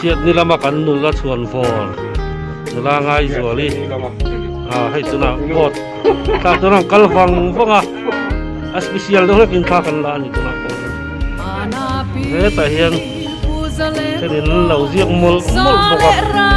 Chhiatni lama kan nula chhuan vawr nula Ngaizuali ah hei tunah boat tah chuan an kal vang vang a a special deuh hlekin thla kan la a ni tunah pawh hian hetah hian thenin an lo ziak mawlh mawlh bawk a.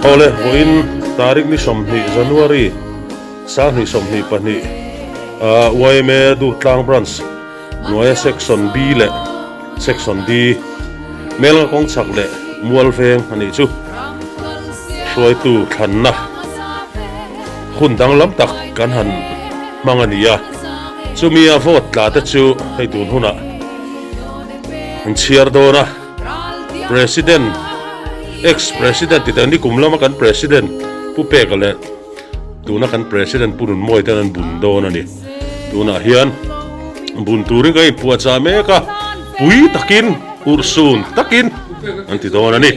Awle, vawiin tarik ni 20 January 2022 yma Durtlang Branch hnuaia Section B leh Section D Melnga kawng chhak leh Mual veng a nih chu hruaitu thlanna hun danglam tak kan han hmang a ni a, chumi a vote tla te chu hei tun hunah an chhiar dawn a, President, Ex-President tih te nikum lama kan President Pu Peka leh Tuna kan President Pu Nunmawi ten an bun dawn a ni. Tunah hian bun turin kan inpuahchah mek a, pui takin, urhsun takin an ti dawn a ni.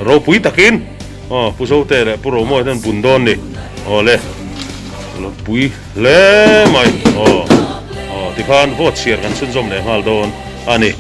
Ropui takin aw Pu Zote leh Pu Romawi ten bun dawn ni aw le pui hle mai aw aw tikhan vote chhiar kan chhunzawm leh nghal dawn a ni.